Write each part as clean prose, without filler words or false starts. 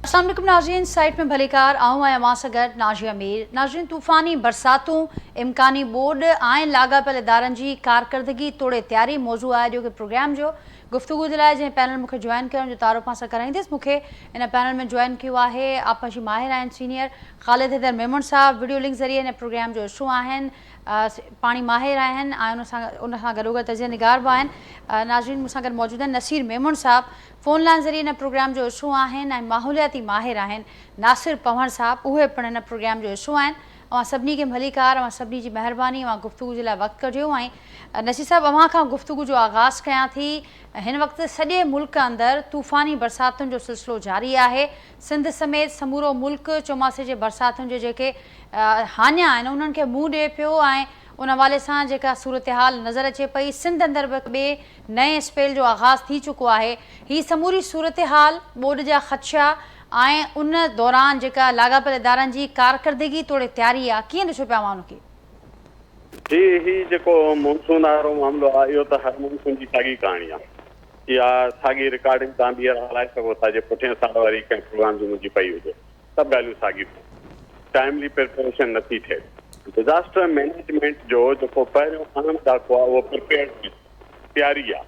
السلام عليڪم ناظرين سائيٽ ۾ ڀليڪار آئون آهيان اوهان سان گڏ ناجيه مير ناظرين طوفاني برساتون امڪاني ٻوڏ ۽ لاڳاپيل ادارن جي ڪارڪردگي توڙي تياري موضوع آهي اڄوڪي پروگرام جو گفتگو جي لاء جنهن پينل مون کي جوائن ڪيو ان جو تعارف اوهان سان ڪرائينديس مون کي ان پينل ۾ جوائن ڪيو آهي آبپاشي ماهر آهن سينيئر خالد حيدر ميمڻ صاحب وڊيو لنڪ ذريعي هن پروگرام جو حصو آهن پاڻي ماهر آهن ۽ ان سان ان سان گڏوگڏ تجزيه نگار به آهن ناظرين مون سان گڏ موجود آهن نصير ميمڻ صاحب فون لائن ذريعي هن پروگرام جو حصو آهن ۽ ماحولياتي ماهر آهن ناصر پنهور صاحب اهي پڻ هن پروگرام جو حصو آهن اوهان سڀني کي ڀليڪار اوهان سڀني جي مهرباني اوهان گفتگو جي لاء وقت ڪڍيو ۽ نصير صاحب اوهان کان گفتگو جو آغاز ڪيان ٿي هن وقت سڄي ملڪ اندر طوفاني برساتن جو سلسلو جاري آهي سنڌ سميت سمورو ملڪ چوماسي جي برساتن جي جيڪي هاڃا آهن انهن کي منهن ڏئي پيو ۽ ان حوالي سان جيڪا صورتحال نظر اچي پئي سنڌ اندر به ٻئي نئين اسپيل جو آغاز ٿي چڪو آهي. هي سموري صورتحال، ٻوڏ جا خدشا ۽ ان دوران جيڪا لاڳاپيل ادارن جي ڪارڪردگي توڙي تياري آ، ڪيئن ڏسو پيا اوهان ان کي؟ جي هي جيڪو مونسون وارو معاملو آ اهو ته هر مونسون جي ساڳي ڪهاڻي آ. اها ساڳي رڪارڊنگ توهان ٻيهر هلائي سگهو ٿا جي پٺئين سال واري ڪنهن پروگرام جي منهنجي پئي هجي. سڀ ڳالهيون ساڳيون ٿيون. ٽائملي پريپريشن نٿي ٿئي. ڊزاسٽر مئنيجمينٽ جو جيڪو پهريون اهم ڏاڪو آهي اهو پريپيئرڊنيس، تياري، آهي.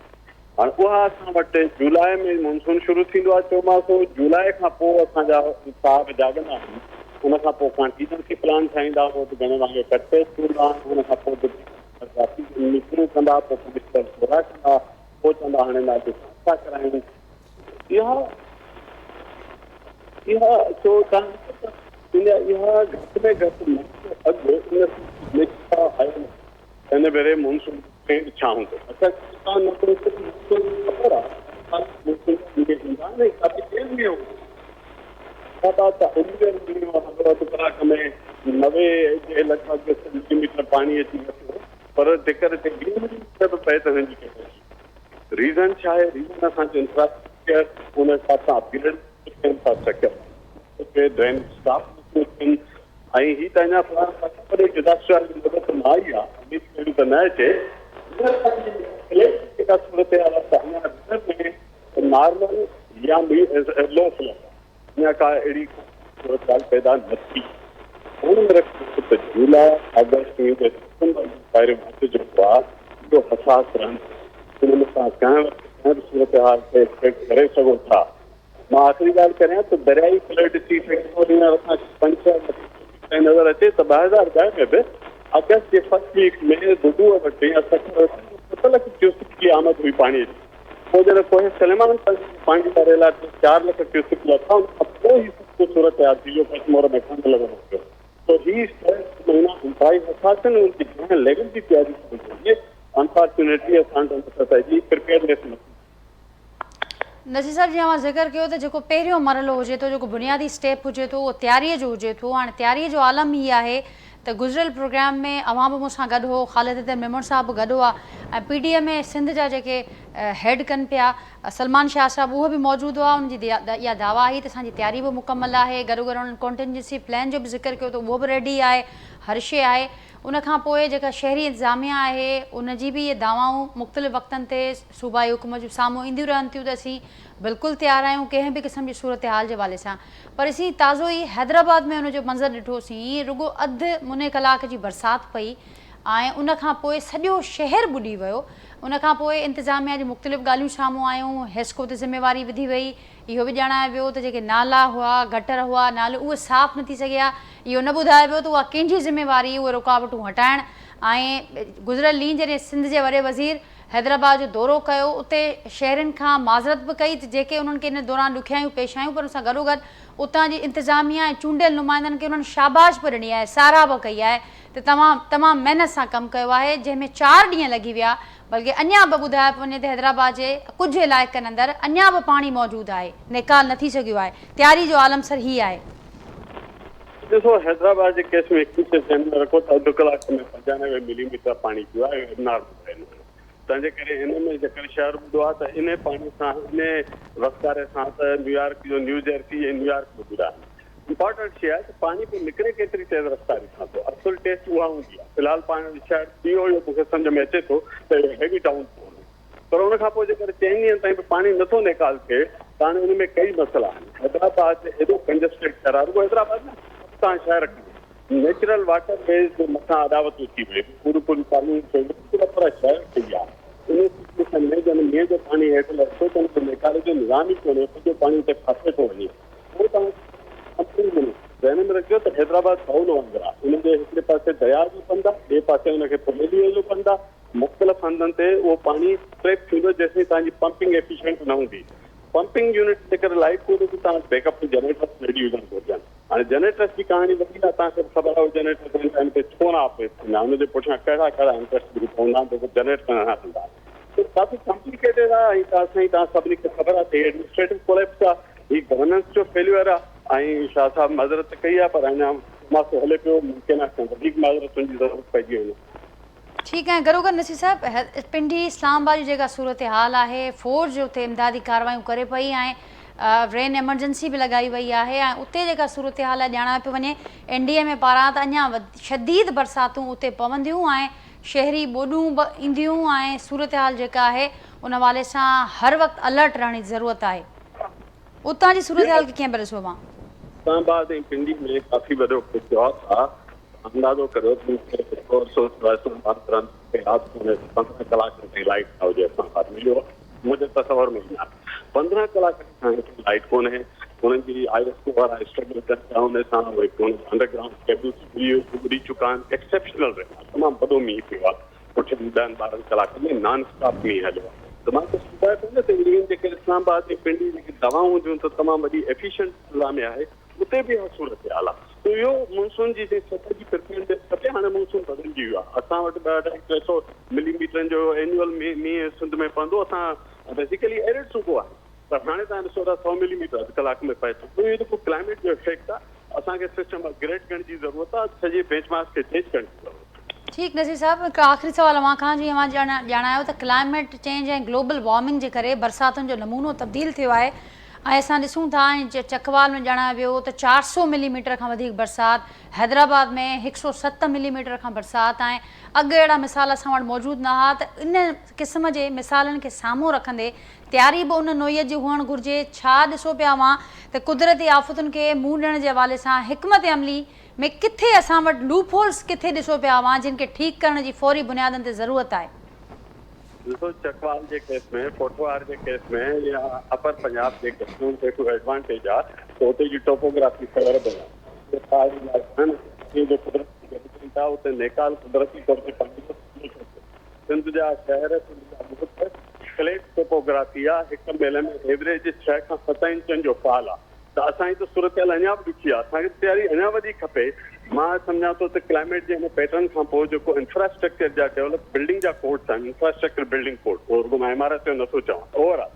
هاڻ اها اسان وٽ جولاء ۾ مونسون شروع ٿيندو آهي چوماسو، جولاء کان پوء اسان جا صاحب جاڳندا آهن، ان کان پوء ڪانٽيجنسي پلان ٺاهيندا، اهو به گهڻي ڀاڱي ڪٽ پيسٽ هوندا آهن، ان کان پوء ڊپٽي ڪمشنر ميٽنگون ڪندا، پوء ڪمشنر دورا ڪندا، پوء چوندا هاڻي نالي صاف ٿا ڪرايون. اها اها سو توهان ڏسو ته اها گهٽ ۾ گهٽ مهينو اڳ ان ۾ آيو نه هن ڀيري مونسون جو ٽرينڊ ڇا هوندو؟ اڇا توهان نه ته مونسون جي خبر آ هر سال مونسون جا مينهن ايندا آهن ۽ ڪافي تيز مينهن هوندا آهن. ڇا ته انويهه مينهن هلو اڌ ڪلاڪ ۾ 90 جي لڳ ڀڳ سينٽي ميٽر پاڻي اچي وسيو پر جيڪر هتي 20 ملي ميٽر به پئي ته هن جي ڪيپيسٽي ريزن ڇا آهي؟ ريزن اسان جو انفراسٽرڪچر ان حساب سان اپگريڊ انفراسٽرڪچر ڊرينج صاف نٿيون ٿين ۽ هي ته اڃا فلاڻو ڪافي وڏو ڊزاسٽر آهي نوبت نه آئي آهي اميد ڪريون ته نه اچي هينئر تائين فلڊ جي جيڪا صورتحال آهي ته اڃا ريور ۾ نارمل يا لو فلڊ آهي اڃا ڪا اهڙي صورتحال پيدا نه ٿي ڌيان ۾ رکجو ته جولاء آگسٽ ايندي سيپٽمبر جو پهريون اڌ جيڪو آهي اهو حساس رهندو ان ۾ توهان ڪنهن وقت ڪنهن به صورتحال کي ايڪسپيڪٽ ڪري سگهو ٿا مان آخري ڳالهه ڪريان ته دريائي فلڊ ٿي سگهي ٿو هينئر اسان کي پنج ڇهه لک تائين نظر اچي ته 2010 ۾ به آگسٽ جي فرسٽ ويڪ ۾ دودوء وٽ يا سکر وٽ 7 لک ڪيوسڪ جي آمد هئي پاڻي جي پوء جڏهن ڪوهه سليمان پاڻي واري علائقي ۾ 4 لک ڪيوسڪ لٿا ان کان پوء هي سڀ صورتحال ٿي جو ڪشمور ۾ کنڊ لڳندو پيو ته هي ڇهه مهينا انتهائي حساس آهن ان جي ڪنهن ليول جي تياري ٿيڻ گهرجي انفارچونيٽلي اسان وٽ ان سطح جي پريپيئرنيس نه ٿي. نصير صاحب جيئن اوهان ذڪر ڪيو ته جيڪو پهريون مرحلو هجي ٿو جيڪو بنيادي اسٽيپ هجي ٿو اهو تياريء جو هجي ٿو هاڻي تياريء جو عالم هي آهي ته گذريل پروگرام ۾ اوهان به مون سان گڏ هو خالد حيدر ميمڻ صاحب به گڏ هئا ۽ P D M A Sindh جا جيڪي هيڊ ڪن پيا سلمان شاهه صاحب اهي به موجود هئا انهن جي اها دعويٰ آهي ته اسان جي تياري به مڪمل آهي گڏوگڏ انهن ڪانٽينجنسي پلان جو به ذڪر ڪيو ته اهو به ريڊي آهي هر شيء آهي ان کان پوء جيڪا شهري انتظاميا آهي ان جي به اهي دعوائون مختلف وقتن تي صوبائي حڪومت جون سامهون اينديون رهن ٿيون ته اسين بلڪل تيار آهيون ڪنهن به قسم جي صورتحال جي حوالي سان پر اسين تازو ئي حيدرآباد ۾ ان جو منظر ڏٺوسين رڳو اڌ مني ڪلاڪ جي برسات پئي ۽ ان کان پوء سڄو شهر ٻڏي ويو ان کان پوء انتظاميا جون مختلف ڳالهيون سامهون آيون حيسڪو تي ذميواري وڌي وئي اهو به ڄاڻايو ويو ته جيڪي نالا هئا، گٽر هئا، نالي اهي صاف نه ٿي سگهيا، اهو نه ٻڌايو ويو ته اها ڪنهن جي ذميواري اهي رڪاوٽون هٽائڻ ۽ گذريل ڏينهن جڏهن سنڌ جي وڏي وزير حيدرآباد جو دورو ڪيو اتي شهرين کان معذرت به ڪئي ته جيڪي انهن کي ان دوران ڏکيائيون پيش آيون پر ان سان گڏوگڏ اتان جي انتظاميا ۽ چونڊيل نمائندن کي انهن شاباش به ڏني آهي ساراهه به ڪئي آهي ته توهان تمام محنت سان ڪم ڪيو آهي جنهن ۾ چار ڏينهن لڳي ويا بلڪه اڃا به ٻڌايو پيو وڃي ته حيدرآباد جي ڪجهه علائقن اندر اڃا به پاڻي موجود آهي، نيڪال نه ٿي سگهيو آهي، تياري جو عالم سر هي آهي. ڏسو حيدرآباد جي ڪيس ۾ هڪ شيء ذهن ۾ رکو ته اڌ ڪلاڪ ۾ 95 ملي ميٽر پاڻي پيو آهي اهو ايبنارمل آهي تنهن جي ڪري ان ۾ جيڪڏهن شهر ٻڏو آهي ته انهي پاڻي سان انهي وسڪاري سان ته نيويارڪ جو نيو جرسي ۽ نيويارڪ به ٻڏا آهن. امپارٽنٽ شيء آهي ته پاڻي پوء نڪري ڪيتري تيز رفتاري سان ٿو اصل ٽيسٽ اها هوندي آهي في الحال پاڻي شهر ٿي ويو اهو مونکي سمجهه ۾ اچي ٿو ته اهو هيوي ڊائون پور هو پر ان کان پوء جيڪڏهن چئن ڏينهن تائين به پاڻي نٿو نيڪال ٿئي ته هاڻي ان ۾ ڪئي مسئلا آهن. حيدرآباد ايڏو ڪنجسٽيڊ شهر آهي، رڳو حيدرآباد نه سڀ تان شهر کڻو نيچرل واٽر ويز جي مٿان اڏاوتون ٿي ويون، پوريون پوريون ڪالونيون ٺهي ويون، پورا پورا شهر ٺهي ويا. ان سچوئيشن ۾ جڏهن مينهن جو پاڻي هيٺ لهي ٿو ته ان جو نيڪالي جو نظام ئي ڪونهي، سڄو پاڻي اتي ڦاسي ٿو وڃي. پوء توهان ڪمپني ۾ ذهن ۾ رکجو ته حيدرآباد بائول وانگر آهي، ان جي هڪڙي پاسي درياء جو پنڌ آهي، ٻئي پاسي ان کي ڦليليء جو پنڌ آهي. مختلف هنڌن تي اهو پاڻي ٽريپ ٿيندو جيسين توهان جي پمپنگ ايفيشنٽ نه هوندي. پمپنگ يونٽ جيڪر لائيٽ ڪونهي ته توهان وٽ بيڪ اپ جنريٽرس ريڊي هجڻ گهرجن. هاڻي جنريٽرس جي ڪهاڻي وڏي آهي توهان کي به خبر آهي اهي جنريٽرس ان ٽائيم تي ڇو نه آپريٽ ٿيندا آهن ان جي پٺيان ڪهڙا ڪهڙا انٽرسٽ گروپ هوندا آهن جيڪو جنريٽر نه هلندا آهن. ته ڪافي ڪمپليڪيٽيڊ آهي ۽ توهان سائين توهان سڀني کي خبر آهي ته هي ايڊمنسٽريٽو ڪوليپس آهي هي گورننس جو فيليئر آهي ۽ شاهه صاحب معذرت ته ڪئي آهي پر اڃا چوماسو هلي پيو ممڪن آهي کان وڌيڪ معذرتن جي ضرورت پئجي وڃي. ٺيڪ آهي گڏوگڏ نصير صاحب پنڊي اسلام آباد جي جيڪا صورتحال آهي فوج اتي امدادي ڪارروايون ڪري پئي ۽ رين ايمرجنسي به لڳائي وئي آهي ۽ اتي جيڪا صورتحال آهي ڄاڻايو پيو وڃي اين ڊي ايم اي پاران ته اڃا شديد برساتون اتي پونديون ۽ شهري ٻوڏون به اينديون ۽ صورتحال جيڪا آهي ان حوالي سان هر وقت الرٽ رهڻ جي ضرورت آهي اتان جي صورتحال کي ڪيئن پيا ڏسو اوهان؟ اسلام آباد ۽ پنڊي ۾ ڪافي وڏو ڪيوس آ اندازو ڪريو ته مون کي هڪ عرصو ٿيو آهي اسلام آباد رهندي مون کي ياد ڪونهي ته 15 ڪلاڪن تائين لائيٽ نه هجي اسلام آباد ۾ اهو منهنجي تصور ۾ ئي نه آهي 15 ڪلاڪن کان هيٺ لائيٽ ڪونهي انهن جي I S ڪو وارا اسٽرگل ڪن پيا ان سان اهي انڊر گرائونڊ ڪيبلز ٻڏي چڪا آهن ايڪسيپشنل رين آهي تمام وڏو مينهن پيو آهي پٺين ڏهن ٻارهن ڪلاڪن ۾ نان اسٽاپ مينهن هليو آهي ته مان ته ٻڌايو پيو نه ته ايون جيڪي اسلام آباد ۽ پنڊي جيڪي دوائون هونديون ته تمام وڏي ايفيشنٽ انتظاميا آهي اتي به اها صورتحال آهي ته اهو مونسون جي جنهن سطح جي پريپيئرنيس کپي هاڻي مونسون بدلجي ويو آهي اسان وٽ ٻه اڍائي ٽي سو ملي ميٽرن جو اينيول مينهن سنڌ ۾ پوندو اسان بيسيڪلي ايرڊ صوبو آهي پر هاڻي توهان ڏسو ٿا سو ملي ميٽر اڌ ڪلاڪ ۾ پئي ٿو اهو جيڪو ڪلائميٽ جو افيڪٽ آهي اسان کي سسٽم اپ گريڊ ڪرڻ جي ضرورت آهي سڄي بينچ مارڪس کي چينج ڪرڻ جي ضرورت آهي. ٺيڪ نذير صاحب هڪ آخري سوال اوهان کان جيئن اوهان ڄاڻايو ته ڪلائميٽ چينج ۽ گلوبل وارمنگ جي ڪري برساتن جو نمونو تبديل ٿيو آهي ۽ اسان ڏسون ٿا ۽ چڪوال ۾ ڄاڻايو ويو ته 400 ملي ميٽر کان وڌيڪ برسات حيدرآباد ۾ 107 ملي ميٽر کان برسات ۽ اڳ اهڙا مثال اسان وٽ موجود نه هئا ته ان قسم جي مثالن کي سامهون رکندي تياري به ان نوعيت جي هئڻ گهرجي ڇا ڏسو پيا اوهان ته قدرتي آفتن کي منهن ڏيڻ جي حوالي سان حڪمت عملي ۾ ڪٿي اسان وٽ لوپ هولز ڪٿي ڏسو پيا اوهان جن کي ٺيڪ ڪرڻ جي فوري بنيادن تي ضرورت آهي. ڏسو چڪوال جي ڪيس ۾، پوٺوهار جي ڪيس ۾ يا اپر پنجاب جي ڪيس ۾ ان کي هڪڙو ايڊوانٽيج آ ته اتي جي ٽوپوگرافي فيوربل آ. اتي پهاڙي علائقا آهن اتي جو قدرتي گريڊينٽ آ اتي نيڪال قدرتي طور تي پاڻي جو ٿيندو ٿو اچي. سنڌ جا شهر سنڌ جا ڳوٺ فليٽ ٽوپوگرافي آ هڪ ميل ۾ ايوريج ڇهه کان ست انچن جو فال آ. ته اسان جي ته صورتحال اڃا به ڏکي آهي، اسان کي ته تياري اڃا وڌيڪ کپي. مان سمجهان ٿو ته ڪلائميٽ جي هن پيٽرن کان پوء جيڪو انفراسٽرڪچر جا ڊيولپ بلڊنگ جا ڪوڊس آهن، انفراسٽرڪچر بلڊنگ ڪوڊ، اهو رڳو مان عمارت جو نٿو چوان، اوور آل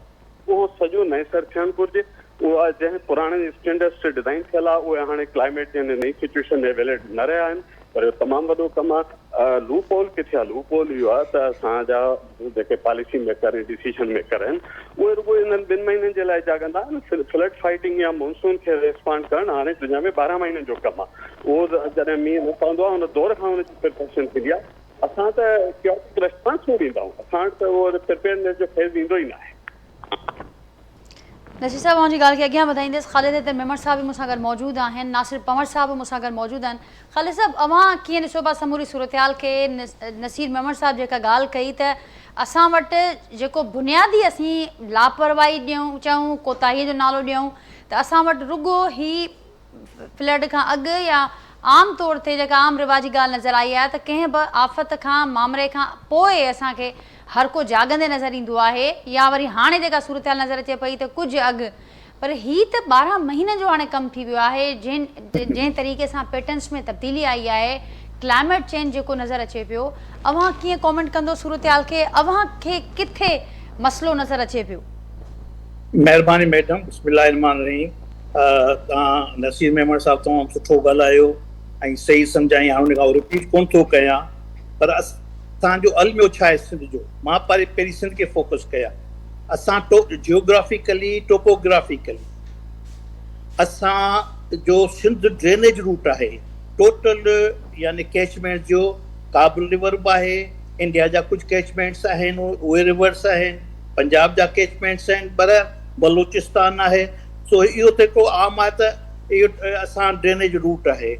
اهو سڄو نئين سر ٿيڻ گهرجي. اها جنهن پراڻن اسٽينڊرڊس تي ڊزائين ٿيل آهي، اهي هاڻي ڪلائميٽ جي هن نئين سچوئيشن ۾ ويلڊ نه رهيا آهن. پر اهو تمام وڏو ڪم آهي. لوپ هول ڪٿي آهي؟ لوپ هول اهو آهي ته اسان جا جيڪي پاليسي ميڪر ۽ ڊسيشن ميڪر آهن اهي رڳو انهن ٻن مهينن جي لاء جاڳندا آهن. فلڊ فائيٽنگ يا مونسون کي ريسپانڊ ڪرڻ هاڻي دنيا ۾ 12 مهينن جو ڪم آهي. اهو جڏهن مينهن نه پوندو آهي ان دور کان ان جي پريپريشن ٿيندي آهي. اسان ته ڪيوٽڪ ريسپانس ۾ ڏيندا آهيون. اسان وٽ ته اهو پريپيئرنيس جو فيز ايندو ئي ناهي. نصير صاحب اوهان جي ڳالهه کي اڳيان وڌائينديس خالد حيدر ميمڻ صاحب به مون سان گڏ موجود آهن ناصر پنور صاحب به مون سان گڏ موجود آهن خالد صاحب اوهان ڪيئن ڏسو پيا سموري صورتحال کي نصير ميمڻ صاحب جيڪا ڳالهه ڪئي ته اسان وٽ جيڪو بنيادي اسين لاپرواهي ڏيون چئون ڪوتاهي جو نالو ڏيون ته اسان وٽ رڳو هي فلڊ کان اڳ يا عام طور تي جيڪا عام رواجي ڳالهه نظر آئي آهي ته ڪنهن به آفت کان مامري کان پوء اسان کي هر ڪو جاڳندي نظر ايندو آهي يا وري هاڻي جيڪا صورتحال نظر اچي پئي ته ڪجهه اڳ پر هي ته 12 مهينن جو هاڻي ڪم ٿي ويو آهي جنهن طريقي سان پيٽرنس ۾ تبديلي آئي آهي ڪلائميٽ چينج جيڪو نظر اچي پيو اوهان ڪيئن ڪامينٽ ڪندو صورتحال کي اوهان کي ڪٿي مسئلو نظر اچي پيو. مهرباني ميڊم بسم الله الرحمٰن الرحيم توهان نصير ميمڻ صاحب تمام سٺو ڳالهايو ۽ صحيح سمجهايائين هاڻ ان کان رپيٽ ڪون ٿو ڪيان پر اسان جو الميو ڇا آهي سنڌ جو مان پهرين سنڌ کي فوڪس ڪيان اسان جيوگرافيڪلي ٽوپوگرافيڪلي اسان جو سنڌ ڊرينيج روٽ آهي ٽوٽل يعني ڪيچمينٽ جو ڪابل ريور به آهي انڊيا جا ڪجهه ڪيچمينٽس آهن اهي ريورس آهن پنجاب جا ڪيچمينٽس آهن پر بلوچستان آهي سو اهو ته هڪڙو عام آهي ته اهو اسان ڊرينيج روٽ آهي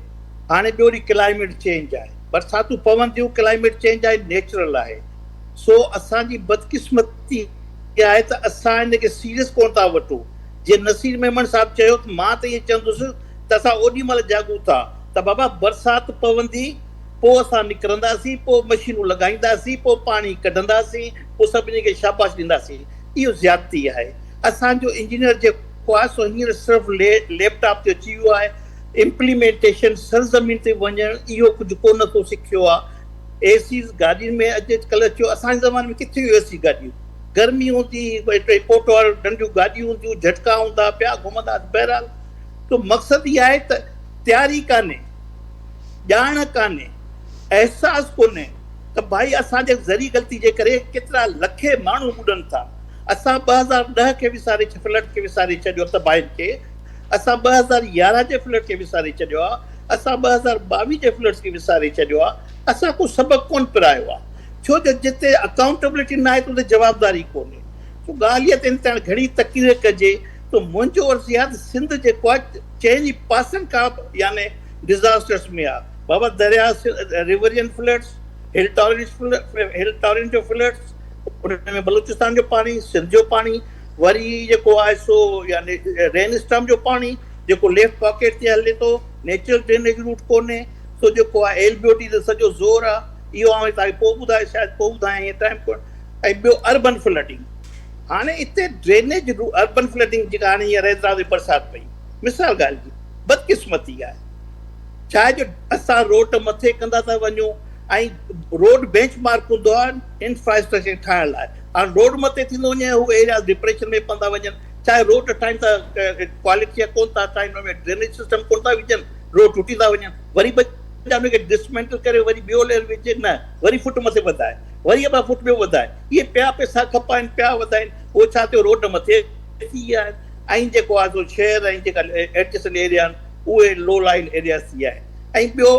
هاڻي ٻيو وري ڪلائميٽ چينج آهي برساتون پون ٿيون ڪلائميٽ چينج آهي نيچرل آهي سو اسان جي بدقسمتي آهي ته اسان ان کي سيريس ڪونه ٿا وٺون جيئن نصير ميمڻ صاحب چيو ته مان ته ائين چوندس ته اسان اوڏي مهل جاڳون ٿا ته بابا برسات پوندي پوء اسان نڪرنداسين پوء مشينون لڳائينداسين پوء پاڻي ڪڍنداسين پوء سڀني کي شاباش ڏينداسين اهو زيادتي آهي. اسان جو انجنيئر جيڪو آهي سو هينئر صرف ليپ ٽاپ تي اچي ويو آهي. امپليمينٽيشن سرزمين تي وڃڻ اهو ڪجهه ڪو نه ٿو سکيو آهي. اي سيز گاڏين ۾ اڄ ڪلهه اچيو اسان جي زماني ۾ ڪٿي هيون اي سي گاڏيون. گرمي هوندي هئي ٽي پوٽ واريون ننڍيون گاڏيون هونديون جهٽڪا هوندا پيا گهمندا بهرحال ته مقصد اها آهي ته تياري ڪانهي ڄاڻ ڪانهي احساس ڪونهي. ته ڀائي اسان جي ذري غلطي جي ڪري ڪيترا لکين ماڻهو ٻڏن ٿا. اسان 2010 کي وساري فلڊ کي وساري ڇڏيو تباهين کي، اسان 2011 جي فلڊ کي وساري ڇڏيو آ، اسان 2022 جي فلڊس کي وساري ڇڏيو آ، اسان ڪو سبق ڪونه پرايو آ. ڇو جو جتي اڪائونٽبلٽي ناهي ته اتي جوابداري ڪونهي. سو ڳالهه اها ته ان تي هاڻي گهڻي تقرير ڪجي ته منهنجو عرض اها ته سنڌ جيڪو آ چئني پاسن کان يعني ڊزاسٽرس ۾ آ. بابا درياء ريورين فلڊس، هل ٽارنس هل ٽارنس جو فلڊس، ان ۾ بلوچستان جو پاڻي، سنڌ جو پاڻي، وري جيڪو آهي سو يعني رين اسٽام جو پاڻي جيڪو ليفٽ پاڪيٽ تي هلي ٿو، نيچرل ڊرينيج روٽ ڪونهي، سو جيڪو آهي ايل بي او ٽي تي سڄو زور آهي، اهو آئون توهان کي پوء ٻڌايان شايد پوء ٻڌايان هينئر ٽائيم ڪونهي ۽ ٻيو اربن فلڊنگ هاڻي اتي ڊرينيج اربن فلڊنگ جيڪا هاڻي هينئر حيدرآباد ۾ برسات پئي مثال ڳالهه جي بدقسمتي آهي. ڇا آهي جو اسان روڊ مٿي ڪندا ٿا وڃون ۽ روڊ بينچ مارڪ هوندو آهي انفراسٽرڪچر ٺاهڻ لاء هاڻ روڊ مٿي ٿيندو وڃي هو ايرياز ڊپريشن ۾ پوندا وڃن ڇا آهي روڊ ٺاهين ٿا ڪوالٽي جا ڪون ٿا ٺاهين ان ۾ ڊرينيج سسٽم ڪون ٿا وجهن روڊ ٽٽي ٿا وڃن وري بجا ان کي ڊسمينٽل ڪري وري ٻيو ليئر وجهي نه وري فٽ مٿي وڌائي وري ٻه فٽ ٻيو وڌائي اهي پيا پئسا کپائن پيا وڌائن اهو ڇا ٿيو روڊ مٿي ٿي ويا آهن ۽ جيڪو آهي سو شهر ۽ جيڪا ايڊجسنٽ ايريا آهن اهي لو لائن ايرياز ٿي ويا آهن ۽ ٻيو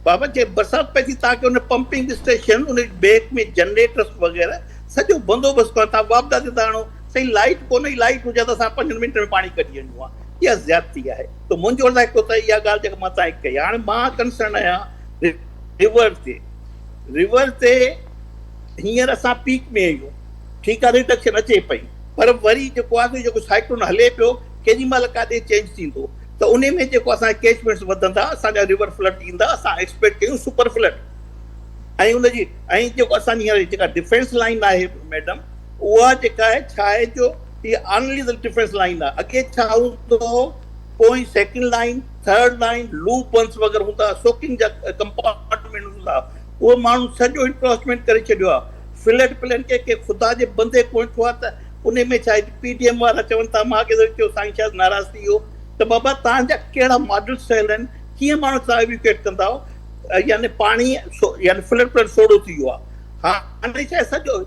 بابا جي برسات پئي ٿي تان کي ان پمپنگ اسٽيشن ان بيڪ ۾ جنريٽرس وغيره سڄو بندوبست ڪرڻ تان واپڊا تي ٿا آڻو سائين لائيٽ ڪونه لائيٽ هجي ته اسان پنجن منٽن ۾ پاڻي ڪڍي وڃون ها اها زيادتي آهي ته منهنجو لاء هڪڙو ته اها ڳالهه جيڪا مان تان کي ڪئي هاڻي مان ڪنسرن آهيان ريور تي ريور تي هينئر اسان پيڪ ۾ آهيون ٺيڪ آهي ريڊڪشن اچي پئي پر وري جيڪو آهي جيڪو سائيڪلون هلي پيو ڪيڏي مهل ڪاڏي چينج ٿيندو ته انهي ۾ جيڪو اسان جا ڪيچمينٽس وڌندا اسان جا ريور فلڊ ايندا اسان ايڪسپيڪٽ ڪيون سپر فلڊ ۽ ان جي ۽ جيڪو اسان جي هينئر جيڪا ڊفينس لائين آهي ميڊم اها جيڪا آهي ڇا آهي جو هي انليگل ڊفينس لائين آهي اڳي ڇا هوندو هو پوئين second line third line loop بنس وغيره هوندا سوڪنگ جا ڪمپارٽمينٽ هوندا اهو ماڻهو سڄو انڪروچمينٽ ڪري ڇڏيو آهي فلڊ پلين کي ڪي خدا جي بندي ڪونه ٺو آهي ته انهي ۾ ڇا آهي پي ڊي ايم وارا چون ٿا مان ڪنهن چيو سائين شايد ناراض ٿي ويو ته بابا توهان جا ڪهڙا ماڊلز ٺهيل آهن ڪيئن ماڻهو توهان ايويڪيوئيٽ ڪندا يعني پاڻي يعني فلڊ پلين سوڙهو ٿي ويو آهي هاڻي ڇا سڄو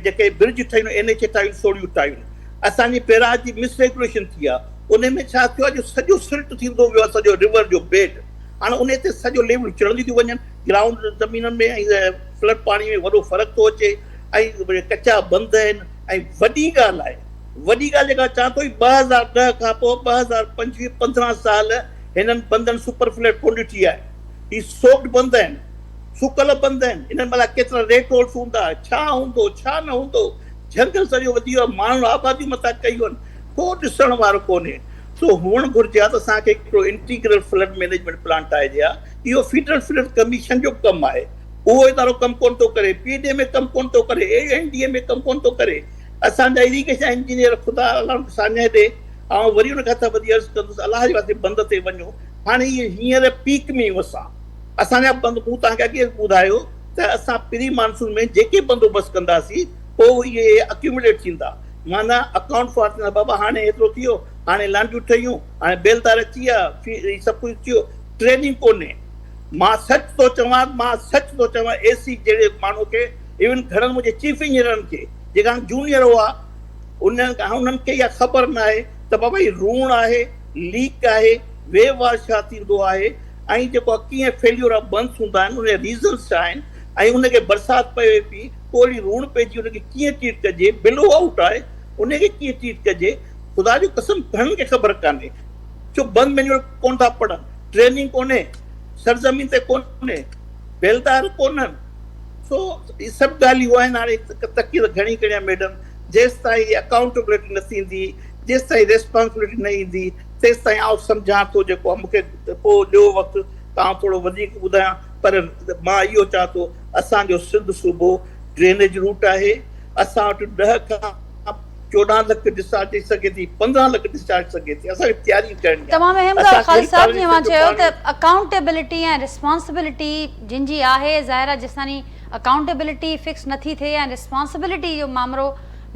جيڪي برج ٺهيون اين ايڇ اي ٺاهيون سوڙهيون ٺاهيون اسان جي بيراج جي مس ريگوليشن ٿي آهي ان ۾ ڇا ٿيو آهي جو سڄو سلٽ ٿيندو ويو آهي سڄو ريور جو بيڊ هاڻي ان تي سڄو ليول چڙهنديون ٿيون وڃن گرائونڊ زمينن ۾ ۽ فلڊ پاڻي ۾ وڏو فرق ٿو اچي ۽ ڪچا بند آهن ۽ وڏي ڳالهه آهي وڏي ڳالهه جيڪا چوان ٿو 2010 کان پوء 2025 15 سال هنن بندن سپر فليٽ ڪونه ڏٺي آهي هي سوڪڊ بند آهن سڪل بند آهن انهن ۾ الائي ڪيترا ريٽ هولس هوندا ڇا هوندو ڇا نه هوندو جهنگل سڄو وڌي ويو آهي ماڻهن آباديون مٿان ڪيون آهن ڪو ڏسڻ وارو ڪونهي سو هئڻ گهرجي ها ته اسان کي هڪڙو انٽيگرل فلڊ مئنيجمينٽ پلان ٺاهجي ها اهو فيڊرل فلڊ ڪميشن جو ڪم آهي اهو ادارو ڪم ڪونه ٿو ڪري، پي ڊي ايم اي ڪم ڪونه ٿو ڪري، اي اين ڊي ايم اي ڪم ڪونه ٿو ڪري، اسان جا اريگيشن انجنيئر خدا الله ان کي ساڃاهه ڏي، آئون وري ان کان هٿ ٻڌي عرض ڪندس الله جي واسطي بند تي وڃو، هاڻي اهي هينئر پيڪ ۾ آهيون اسان، اسان جا بند مون توهان کي اڳي ٻڌايو ته اسان پري مانسون ۾ جيڪي بندوبست ڪنداسين پوء اهي اڪيوميوليٽ ٿيندا معنيٰ اڪائونٽ فار ٿيندا بابا هاڻي هيترو ٿي ويو، هاڻي لانڍيون ٺهيون، هاڻي بيلدار اچي ويا، هي سڀ ڪجهه ٿيو، ٽريننگ ڪونهي. مان سچ ٿو چوان مان سچ ٿو چوان اي سي جهڙي ماڻهو کي ايون گهڻن منهنجي چيف انجنيئرن کي جيڪا هاڻي جونيئر هئا انهن انهن کي اها خبر نه آهي ته بابا هي روڻ آهي ليڪ آهي ويو واش ڇا ٿيندو آهي ۽ جيڪو آهي ڪيئن فيليور آف بنس هوندا آهن ان جا ريزنس ڇا آهن ۽ ان کي برسات پوي پئي ڪو اهڙي روڻ پئجي ان کي ڪيئن ٽريٽ ڪجي بلو آئوٽ آهي ان کي ڪيئن ٽريٽ ڪجي خدا جو قسم گهڻن کي خبر ڪانهي ڇو بند مينيول ڪون ٿا پڙهن ٽريننگ ڪونهي سرزمين تي ڪونهي بيلدار ڪونهن سو هي سڀ ڳالهيون آهن هاڻي تقرير گهڻي ڪرڻي آهي ميڊم جيستائين اڪائونٽبلٽي نه ٿيندي جيستائين ريسپانسبلٽي نه ايندي تيستائين آئون سمجهان ٿو جيڪو آهي مون کي پوء ڏيو وقت ته آئون ٿورو وڌيڪ ٻڌايان پر مان اهو چوان ٿو اسان جو سنڌ صوبو ڊرينيج روٽ آهي اسان وٽ 10 کان 14 لک ڊسچارج ٿي سگهي ٿي 15 لک ڊسچارج ٿي سگهي ٿي اسان کي تياري ڪرڻي آهي تمام اهم ڳالهه خالد صاحب جيئن اوهان چيو ته اڪائونٽيبلٽي ۽ ريسپانسبلٽي جن جي آهي ظاهر آهي جيستائين اڪائونٽيبلٽي فڪس نٿي ٿئي ۽ ريسپانسبلٽي جو مامرو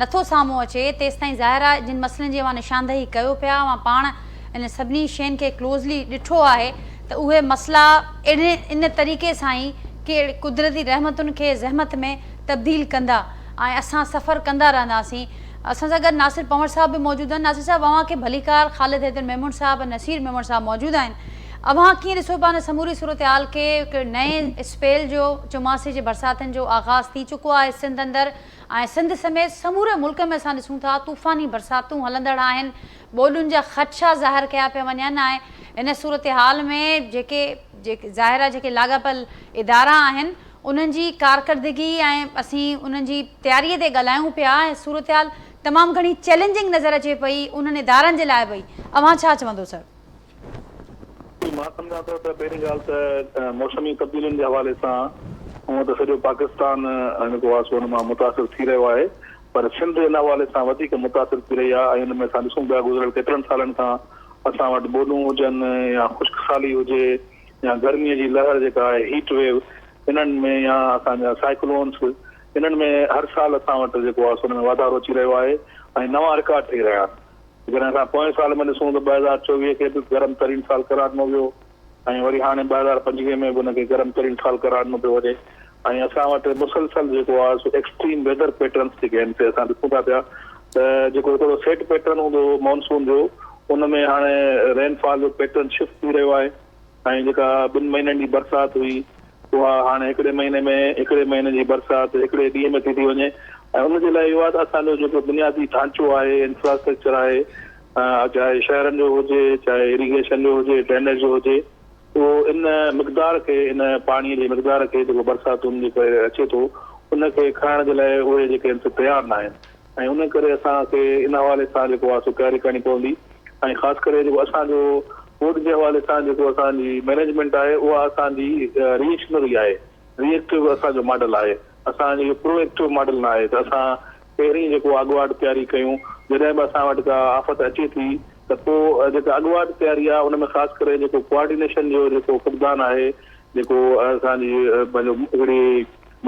نٿو سامهون اچي تيستائين ظاهر آهي جن مسئلن جي اوهان نشاندهي ڪيو پيا اوهان پاڻ انهن سڀني شين کي ڪلوزلي ڏٺو آهي ته اهي مسئلا اهڙي ان طريقي سان ئي ڪي قدرتي رحمتن کي زحمت ۾ تبديل ڪندا ۽ اسان سفر ڪندا رهنداسين. اسان سان گڏ ناصر پنهور صاحب به موجود آهن. ناصر صاحب اوهان کي ڀليڪار خالد حيدر ميمڻ صاحب ۽ نصير ميمڻ صاحب موجود آهن. اوهان ڪيئن ڏسو پيا ان سموري صورتحال کي هڪ نئين اسپيل جو چوماسي جي برساتن جو آغاز ٿي چڪو آهي سنڌ اندر ۽ سنڌ سميت سموري ملڪ ۾ اسان ڏسون ٿا طوفاني برساتون هلندڙ آهن ٻوڏن جا خدشا ظاهر ڪيا پيا وڃن ۽ ان صورتحال ۾ جيڪي ظاهر آهي جيڪي لاڳاپيل ادارا آهن انهن جي ڪارڪردگي ۽ اسين انهن جي تياري تي ڳالهايون پيا ۽ صورتحال تمام گهڻي چئلينجنگ نظر اچي پئي انهن ادارن جي لاء به اوهان ڇا چوندو سر؟ مان سمجهان ٿو ته پهرين ڳالهه ته موسمي تبديلين جي حوالي سان هونء ته سڄو پاڪستان جيڪو آهي سو ان مان متاثر ٿي رهيو آهي پر سنڌ ان حوالي سان وڌيڪ متاثر ٿي رهي آهي ۽ ان ۾ اسان ڏسون پيا گذريل ڪيترن سالن کان اسان وٽ ٻوڏون هجن يا خشڪ سالي هجي يا گرمي جي لهر جيڪا آهي هيٽ ويو انهن ۾ يا اسان جا سائيڪلونس انهن ۾ هر سال اسان وٽ جيڪو آهي سو ان ۾ واڌارو اچي رهيو آهي ۽ نوان رڪارڊ ٺهي رهيا آهن. جيڪڏهن اسان پوئين سال ۾ ڏسون ته 2024 کي به گرم ترين سال قرار ڏنو ويو ۽ وري هاڻي 2025 ۾ به ان کي گرم ترين سال قرار ڏنو پيو وڃي ۽ اسان وٽ مسلسل جيڪو آهي سو ايڪسٽريم ويدر پيٽرنس جيڪي آهن سي اسان ڏسون ٿا پيا ته جيڪو هڪڙو سيٽ پيٽرن هوندو هو مانسون جو ان ۾ هاڻي رين فال جو پيٽرن شفٽ ٿي رهيو آهي ۽ جيڪا ٻن مهينن جي برسات هئي اها هاڻي هڪڙي مهيني ۾ هڪڙي مهيني جي برسات هڪڙي ڏينهن ۾ ٿي ٿي وڃي ۽ ان جي لاء اهو آهي ته اسان جو جيڪو بنيادي ڍانچو آهي انفراسٽرڪچر آهي چاهي شهرن جو هجي چاهي اريگيشن جو هجي ڊرينيج جو هجي اهو ان مقدار کي ان پاڻي جي مقدار کي جيڪو برساتن جي ڪري اچي ٿو ان کي کڻڻ جي لاء اهي جيڪي آهن سي تيار نه آهن ۽ ان ڪري اسان کي ان حوالي سان جيڪو آهي سو تياري ڪرڻي پوندي ۽ خاص ڪري جيڪو اسان جو ٻوڏ جي حوالي سان جيڪو اسان جي مئنيجمينٽ آهي اها اسان جي ري ايڪشنري آهي ري ايڪٽو اسان جو ماڊل آهي اسان جو پرو ايڪٽو ماڊل نه آهي ته اسان پهرين جيڪو اڳواٽ تياري ڪيون جڏهن به اسان وٽ ڪا آفت اچي ٿي ته پوء جيڪا اڳواٽ تياري آهي ان ۾ خاص ڪري جيڪو ڪوآرڊينيشن جو جيڪو فقدان آهي جيڪو اسان جي پنهنجو هڪڙي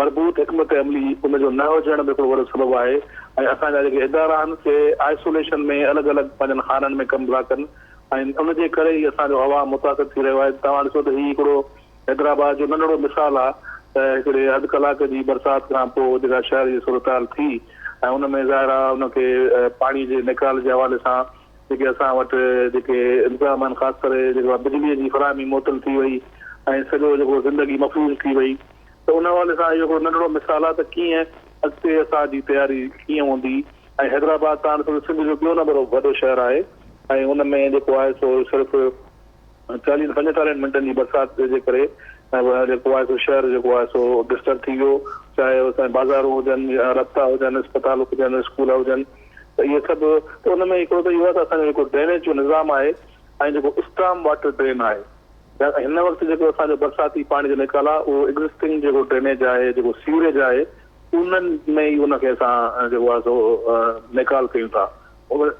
مربوط حڪمت عملي ان جو نه هجڻ به هڪڙو وڏو سبب آهي ۽ اسان جا جيڪي ادارا آهن سي آئسوليشن ۾ الڳ الڳ پنهنجن خانن ۾ ڪم ٿا ڪن ۽ ان جي ڪري ئي اسان جو عوام متاثر ٿي رهيو آهي توهان ڏسو ته هي هڪڙو حيدرآباد جو ننڍڙو مثال آهي ته هڪڙي اڌ ڪلاڪ جي برسات کان پوء جيڪا شهر جي صورتحال ٿي ۽ ان ۾ ظاهر آهي ان کي پاڻي جي نيڪال جي حوالي سان جيڪي اسان وٽ جيڪي انتظام آهن خاص ڪري جيڪو بجلي جي فراهمي معطل ٿي وئي ۽ سڄو جيڪو زندگي مفلوج ٿي وئي ته ان حوالي سان اهو هڪڙو ننڍڙو مثال آهي ته ڪيئن اڳتي اسان جي تياري ڪيئن هوندي ۽ حيدرآباد تان ڏسو ته سنڌ جو ٻيو نمبر وڏو شهر آهي ۽ ان ۾ جيڪو آهي سو صرف چاليهن پنجيتاليهن منٽن جي برسات جي ڪري جيڪو آهي سو شهر جيڪو آهي سو ڊسٽرب ٿي ويو چاهي اسان جا بازارون هجن يا رستا هجن اسپتال هجن اسڪول هجن ته اهي سڀ ته ان ۾ هڪڙو ته اهو آهي ته اسان جو جيڪو ڊرينيج جو نظام آهي ۽ جيڪو اسٽرام واٽر ڊرين آهي هن وقت جيڪو اسان جو برساتي پاڻي جو نيڪال آهي اهو ايگزسٽنگ جيڪو ڊرينيج آهي جيڪو سيوريج آهي انهن ۾ ئي ان کي اسان جيڪو آهي سو نيڪال ڪيون ٿا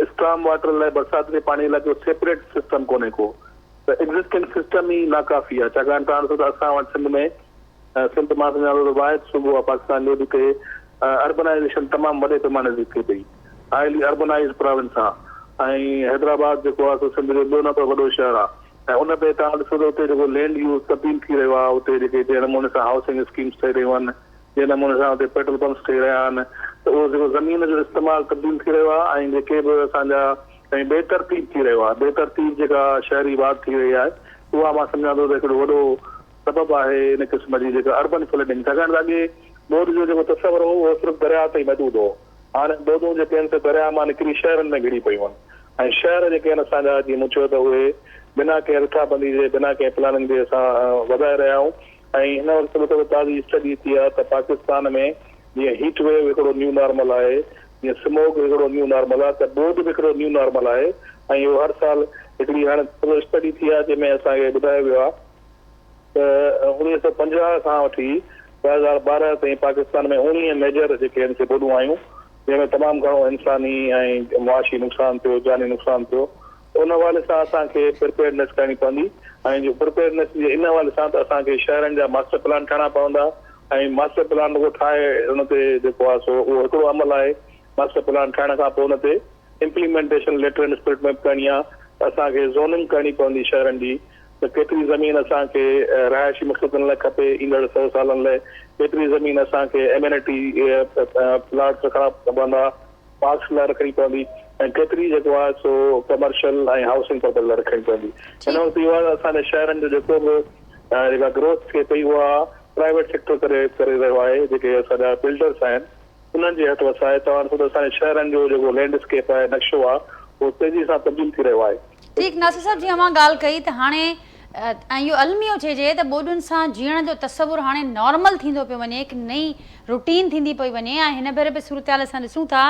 اسٽرام واٽر لاء برسات جي پاڻي لاء ڪو سيپريٽ سسٽم ڪونهي ڪو ته ايگزسٽنگ سسٽم ئي ناڪافي آهي ڇاڪاڻ ته ڏسو ته اسان وٽ سنڌ ۾ سنڌ مان سمجهان ٿو ته واحد صوبو آهي پاڪستان جو جتي اربنائيزيشن تمام وڏي پيماني تي ٿئي پئي هائلي اربنائيزڊ پراونس آهي ۽ حيدرآباد جيڪو آهي سو سنڌ جو ٻيو نمبر وڏو شهر آهي ۽ ان تي توهان ڏسو ته اتي جيڪو لينڊ يوز تبديل ٿي رهيو آهي اتي جيڪي جنهن نموني سان هائوسنگ اسڪيمز ٺهي رهيون آهن جنهن نموني سان اتي پيٽرول پمپس ٺهي رهيا آهن ته اهو جيڪو زمين جو استعمال تبديل ٿي رهيو آهي ۽ جيڪي به اسان جا ۽ بي ترتيب ٿي رهيو آهي بي ترتيب جيڪا شهري واڌ ٿي رهي آهي اها مان سمجهان ٿو ته هڪڙو وڏو سبب آهي ان قسم جي جيڪا اربن فلڊنگ ڇاڪاڻ ته اڳي ٻوڏ جو جيڪو تصور هو اهو صرف درياء تائين محدود هو. هاڻي ٻوڏون جيڪي آهن سي درياهه مان نڪري شهرن ۾ گهڙي پيون آهن ۽ شهر جيڪي آهن اسان جا جيئن مون چيو ته اهي بنا ڪنهن رٿابندي جي بنا ڪنهن پلاننگ جي اسان وڌائي رهيا آهيون ۽ هن وقت به ته تازي اسٽڊي ٿي آهي ته پاڪستان ۾ جيئن هيٽ ويو هڪڙو نيو نارمل آهي جيئن سموگ هڪڙو نيو نارمل آهي ته ٻوڏ به هڪڙو نيو نارمل آهي ۽ اهو هر سال هڪڙي هاڻي تازو اسٽڊي ٿي آهي جنهن ۾ اسان کي ٻڌايو ويو آهي ته 1950 کان وٺي 2012 تائين پاڪستان ۾ 19 ميجر جيڪي آهن سي ٻوڏون آيون جنهن ۾ تمام گهڻو انساني ۽ معاشي نقصان ٿيو، جاني نقصان ٿيو ته ان حوالي سان اسان کي پرپيئرڊنيس ڪرڻي پوندي ۽ جو پرپيئرڊنيس جي ان حوالي سان ته اسان کي شهرن جا ماسٽر پلان ٺاهڻا پوندا ۽ ماسٽر پلان رڳو ٺاهي ان تي جيڪو آهي سو اهو هڪڙو عمل آهي ماسٽر پلان ٺاهڻ کان پوء ان تي امپليمينٽيشن ليٽر اينڊ اسپرٽ ۾ به ڪرڻي آهي ته اسان کي زوننگ ڪرڻي پوندي شهرن جي ته ڪيتري زمين اسان کي رهائشي مقصدن لاء کپي ايندڙ سئو سالن لاء، ڪيتري زمين اسان کي ايمينٽي پلاٽس رکڻا پوندا، پارڪس لاء رکڻي پوندي ۽ ڪيتري جيڪو آهي سو ڪمرشل ۽ هائوسنگ پرپز لاء رکڻي پوندي. هن وقت اهو آهي ته اسان جي شهرن جو جيڪو به جيڪا گروٿ ٿئي پئي اها پرائيويٽ سيڪٽر ڪري ڪري رهيو آهي جيڪي اسان جا بلڊرس آهن انهن جي هٿ وس آهي. توهان ڏسو ته اسان جي شهرن جو جيڪو لينڊ اسڪيپ آهي نقشو آهي اهو تيزي سان تبديل ٿي رهيو آهي. ٺيڪ ناصر صاحب جيئن اوهان ڳالهه ڪئي ته هاڻي ۽ اهو الميو چئجي ته ٻوڏن سان جيئڻ جو تصور هاڻي نارمل ٿيندو پيو وڃي هڪ نئين روٽين ٿيندي پئي وڃي ۽ هن ڀيري به صورتحال اسان ڏسون ٿا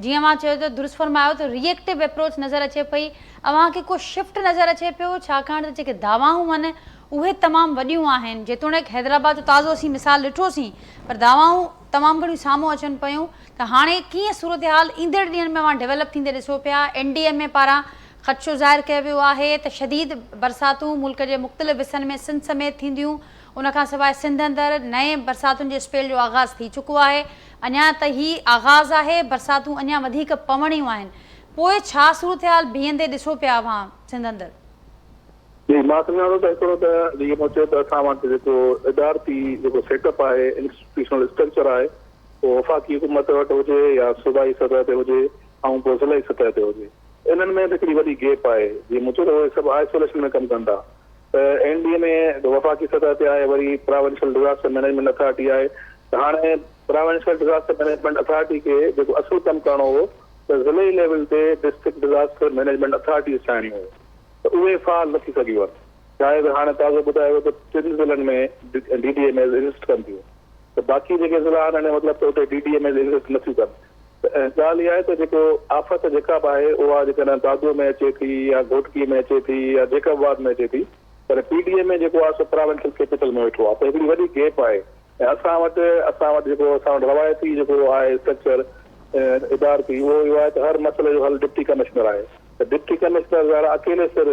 جيئن اوهان چيو ته درست فرمايو ته ري ايڪٽو اپروچ نظر اچي پئي اوهان کي ڪو شفٽ نظر اچي پيو ڇاڪاڻ ته جيڪي دعوائون آهن اهي تمام وڏيون آهن جيتوڻيڪ حيدرآباد جو تازو اسين مثال ڏٺوسين پر دعوائون تمام گهڻيون سامهون اچن پيون ته هاڻي ڪيئن صورتحال ايندڙ ڏينهن ۾ اوهان ڊولپ ٿيندي ڏسو پيا، اين ڊي ايم اي پاران خدشو ظاهر ڪيو ويو آهي ته شديد برساتون ملڪ جي مختلف حصن ۾ سنڌ سميت ٿينديون، ان کان سواء سنڌ اندر نئين برساتن جي اسپيل جو آغاز ٿي چڪو آهي، اڃا ته هي آغاز آهي، برساتون اڃا وڌيڪ پوڻيون آهن، پوء ڇا صورتحال بيهندي ڏسو پيا اوهان سنڌ اندر؟ جي مان سمجهان ٿو ته هڪڙو ته جيئن مون چيو ته اسان وٽ جيڪو ادارتي جيڪو سيٽ اپ آهي انسٽيٽيوشنل اسٽرڪچر آهي پوء وفاقي حڪومت وٽ هجي يا صوبائي سطح تي هجي ۽ پوء ضلعي سطح تي هجي انهن ۾ به هڪڙي وڏي گيپ آهي جيئن مون چيو ته اهي سڀ آئسوليشن ۾ ڪم ڪن ٿا ته اين ڊي ايم اي وفاقي سطح تي آهي وري پراونشل ڊزاسٽر مئنيجمينٽ اٿارٽي آهي ته هاڻي پراونشل ڊزاسٽر مئنيجمينٽ اٿارٽي کي جيڪو اصل ڪم ڪرڻو هو ته ضلعي ليول تي ڊسٽرڪٽ ڊزاسٽر مئنيجمينٽ اٿارٽيز ٺاهڻيون هيون ته اهي فعال نه ٿي سگهيون آهن شايد هاڻي تازو ٻڌايو ويو ته ٽن ضلعن ۾ D D M as exist ڪن ٿيون ته باقي جيڪي ضلعا آهن ان جو مطلب ته اتي D D M as exist نه ٿيون ڪن ته ڳالهه اها آهي ته جيڪو آفت جيڪا به آهي اها جيڪڏهن دادوء ۾ اچي ٿي يا گهوٽڪي ۾ اچي ٿي يا جيڪب آباد ۾ اچي ٿي پر پي ڊي ايم اي جيڪو آهي سو پراونشل ڪيپيٽل ۾ ويٺو آهي ته هڪڙي وڏي گيپ آهي ۽ اسان وٽ اسان وٽ جيڪو اسان وٽ روايتي جيڪو آهي اسٽرڪچر ادارتي اهو اهو آهي ته هر مسئلي جو حل ڊپٽي ڪمشنر آهي ته ڊپٽي ڪمشنر ظاهر آهي اڪيلي سر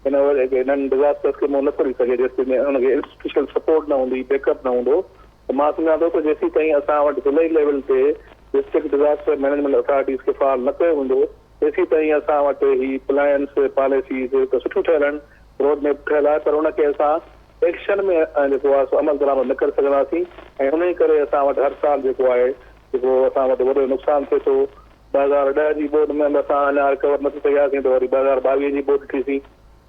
هن انهن ڊزاسٽرز کي منهن نه ٿو ڏئي سگهي جيستائين ان کي انسٽيٽيوشنل سپورٽ نه هوندي، بيڪ اپ نه هوندو ته مان سمجهان ٿو ته جيسيتائين اسان وٽ ضلعي ليول تي ڊسٽرڪٽ ڊزاسٽر مئنيجمينٽ اٿارٽيز کي فعال نه ڪيو ويندو تيسيتائين اسان وٽ هي پلانس، پاليسيز ته سٺيون ٺهيل آهن، روڊ ميپ ٺهيل آهي پر ان کي اسان ايڪشن ۾ جيڪو آهي سو عمل درآمد نه ڪري سگهنداسين ۽ انهي ڪري اسان وٽ هر سال جيڪو آهي جيڪو اسان وٽ وڏو نقصان ٿئي ٿو. 2010 جي ٻوڏ ۾ به اسان اڃا رڪور نه ٿي سگهياسين ته وري 2022 جي ٻوڏ ڏٺي سين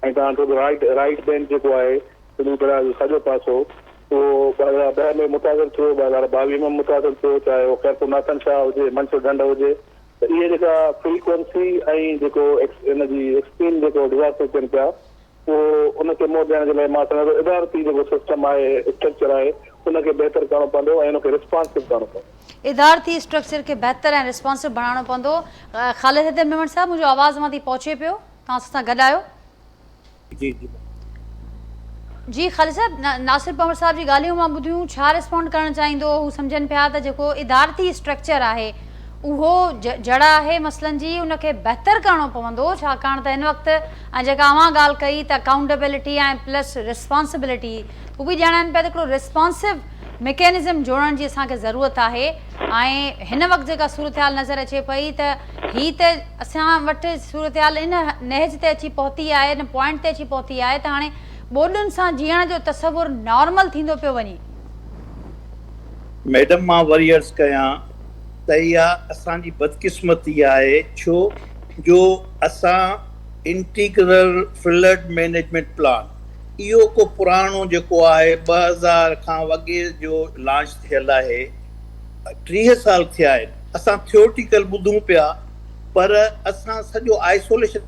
۽ توهان ڏٺو ته رائيٽ رائيٽ بينڪ جيڪو آهي سنڌو درياء جو ساڄو پاسو اهو 2010 ۾ متاثر ٿيو 2022 ۾ به متاثر ٿيو چاهي اهو خيرپور ناٿن شاهه هجي منڇر ڍنڍ هجي ته اهي جيڪا فريڪوئنسي ۽ جيڪو ان جي ايڪسٽريم جيڪو ڊزاسٽر ٿين پيا اهو ان کي منهن ڏيڻ جي لاء مان سمجهان ٿو ادارتي جيڪو سسٽم آهي، اسٽرڪچر آهي، ان کي بهتر ڪرڻو پوندو ۽ ان کي رسپانسو ڪرڻو پوندو. ادارتي اسٽرڪچر کي بهتر ۽ رسپانسو بڻائڻو پوندو. خالد حيدر ميمڻ صاحب منهنجو آواز اوهان تائين پهچي پيو؟ توهان اسان سان گڏ آهيو؟ جي جي. جي خالد صاحب ناصر پنهور صاحب جي ڳالهيون اوهان ٻڌيون ڇا رسپونڊ ڪرڻ چاهيندو هو سمجهن پيا ته جيڪو ادارتي اسٽرڪچر آهي اهو جڙ آهي مسئلن جي ان کي بهتر ڪرڻو پوندو ڇاڪاڻ ته هن وقت ۽ جيڪا اوهان ڳالهه ڪئي ته اڪائونٽيبلٽي ۽ پلس رسپانسبلٽي هو به ڄاڻائن پيا ته هڪڙو رسپانسو مڪينزم جوڙڻ جي اسان کي ضرورت آهي ۽ هن وقت جيڪا صورتحال نظر اچي پئي ته هي ته اسان وٽ صورتحال ان نهج تي اچي پهتي آهي ان پوائنٽ تي اچي پهتي آهي ته هاڻي ٻوڏن سان جيئڻ جو تصور نارمل ٿيندو پيو وڃي. ميڊم مان وري عرض ڪيان ته اها اسان جي بدقسمتي آهي ڇو جو اسان انٽيگرل فلڊ مئنيجمينٽ پلان اهو ڪو پراڻو جيڪو آهي 2000 کان اڳي جو لانچ ٿيل آهي 30 سال ٿيا آهن. اسان ٿيورٽيڪل ٻڌون پيا پر اسان سڄو آئسوليشن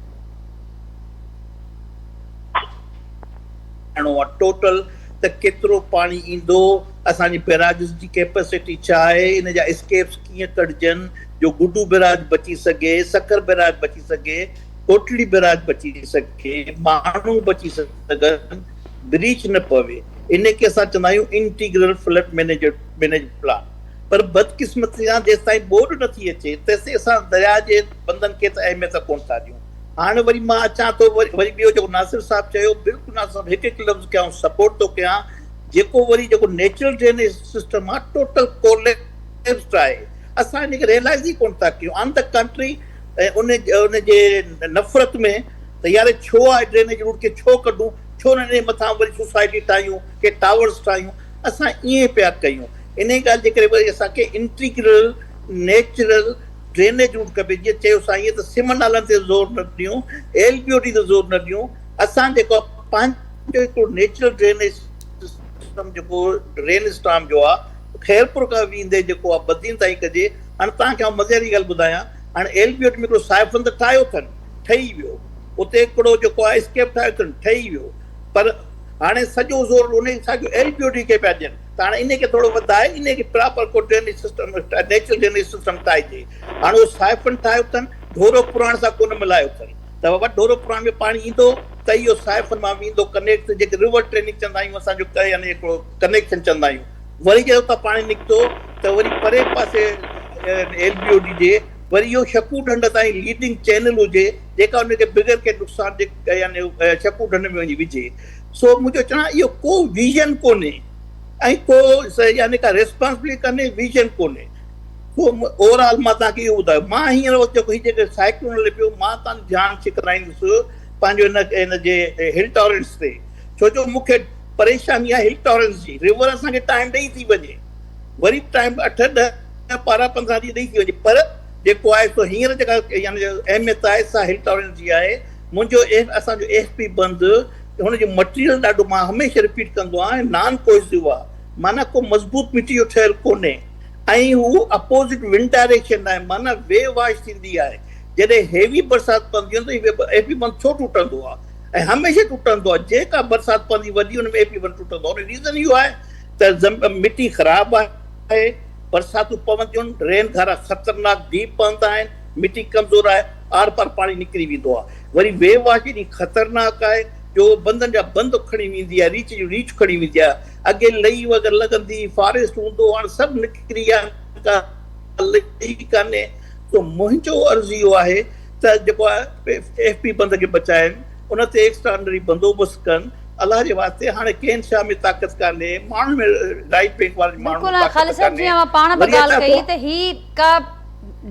ٺاهڻو آهي ٽوٽل ته ڪيترو پاڻي ايندو، اسان جي بيراجز جي ڪيپسٽي ڇا آهي، ان جا اسڪيپس ڪيئن ڪڍجن جو گڊو بيراج بچي سگهي، سکر بيراج بچي سگهي، ڪوٽڙي بيراج بچي سگهي، ماڻهو بچي سگهن، بريچ نه پوي. ان کي اسان چوندا آهيون انٽيگرل فلڊ مينيجمينٽ پلان. پر بدقسمتي سان جيستائين ٻوڏ نه ٿي اچي تيستائين اسان درياء جي بندن کي ته اهميت ڪونه ٿا ڏيون. هاڻ وري مان اچان ٿو وري ٻيو جيڪو ناصر صاحب چيو بلڪل ناصر صاحب هڪ هڪ لفظ کي آئون سپورٽ ٿو ڪيان جيڪو وري جيڪو نيچرل ڊرينيج سسٽم آهي ٽوٽل ڪوليپسڊ آهي اسان ان کي ريئلائز ئي ڪونه ٿا ڪيون آن the country ان ان جي نفرت ۾ ته يار ڇو آهي ڊرينيج روٽ کي ڇو ڪڍون ڇو نه ان جي مٿان وري سوسائٽي ٺاهيون ڪي ٽاورس ٺاهيون اسان ائين پيا ڪيون انهي ڳالهه جي ڪري وري اسان کي انٽيگرل نيچرل ڊرينيج روٽ کپي جيئن چيو سائين ته سم نالن تي زور نه ڏيون ايل بي او ڊي تي زور نه ڏيون اسان جيڪو پنهنجو هڪڙو نيچرل ڊرينيج سسٽم جيڪو رين اسٽام جو آ خيرپور کان ويندي جيڪو آ بدين تائين ڪجي هاڻي توهان کي آئون مزي واري ڳالهه ٻڌايان هاڻي ايل بي او ڊي ۾ هڪڙو سائفن ته ٺاهيو اٿن ٺهي ويو اتي هڪڙو جيڪو آ اسڪيپ ٺاهيو اٿن ٺهي ويو پر هاڻي سڄو زور انهي ساڳيو ايل بي او ڊي کي پيا ڏين ته هاڻي انهي کي ٿورو وڌائي انهي کي پراپر ڪو drainage system natural drainage system ٺاهجي هاڻي اهو سائفن ٺاهيو اٿن ڍورو پراڻ سان ڪونه ملايو اٿن ته بابا ڍورو پراڻ ۾ پاڻي ايندو ته اهو سائفن مان ويندو ڪنيڪٽ جيڪي ريور ٽريننگ چوندا آهيون اسان جو يعني هڪڙو ڪنيڪشن چوندا آهيون وري جڏهن اتان پاڻي نڪتو ته وري پري پاسي ايل بي او ڊي جي وري اهو شڪو ڍنڍ تائين ليڊنگ چينل هجي جيڪا ان کي بغير ڪنهن نقصان جي يعني شڪو ڍنڍ ۾ وڃي وجهي. سو منهنجو چوڻ آهي اهو ڪو ويزن ڪونهي ۽ ڪو يعني ڪا ريسپانسبلٽي ڪانهي ويزن ڪونهي. سو اوور آل مان توهان کي اهو ٻڌايو مان هينئر وقت جيڪو هي جيڪي سائيڪلون هلي پيو مان توهان جو ڌيان ڇڪرائيندس پنهنجو هن هن جي هل ٽارنٽس تي ڇو جو مون کي پريشاني آهي هل ٽارنٽس جي ريور اسان کي ٽائيم ڏئي ٿي وڃي وري به ٽائيم اٺ ڏهه 12 15 ڏينهن ڏئي ٿي وڃي پر جيڪو آهي سو هينئر جيڪا يعني اهميت آهي سا هل ٽارنٽس جي آهي منهنجو ايف اسان جو ايف پي بند هن جو مٽيريل ڏاڍو مان هميشه رپيٽ ڪندو آهيان نان ڪوهيسو آهي معنيٰ ڪو مضبوط مٽي جو ٺهيل ڪونهي ۽ هو اپوزٽ ونڊ ڊائريڪشن آهي معنيٰ ويو واش ٿيندي آهي جڏهن هيوي برسات پوندي آهي ته ايف پي بند ڇو ٽٽندو آهي ۽ هميشه ٽٽندو آهي جيڪا برسات پوندي وڏي ان ۾ ايف پي بند ٽٽندو آهي ان ريزن اهو آهي ته مٽي خراب آهي برساتون پونديون رين گهارا خطرناڪ ڊيپ پوندا آهن مٽي ڪمزور آهي آر پار پاڻي نڪري ويندو آهي وري ويو واش ايڏي خطرناڪ آهي جو بندن جا بند کڻي ويندي آهي ريچ جون ريچ کڻي ويندي آهي اڳي لئي وغيره لڳندي فاريسٽ هوندو هاڻ سڀ نڪري ويا آهن ڪا لئي ڪانهي سو منهنجو عرض اهو آهي ته جيڪو آهي ايف پي بند کي بچائين ان تي ايڪسٽرا آرڊنري بندوبست ڪن الله جي واسطي هاڻي ڪنهن شاهه ۾ طاقت ڪانهي ماڻهن ۾ رائيٽ بينڪ وارن ماڻهن بلڪل ۾ طاقت خالد صاحب ڪانهي جيئن اوهان پاڻ به وري ڳالهه اچان ڪئي ٿو ته هي ڪا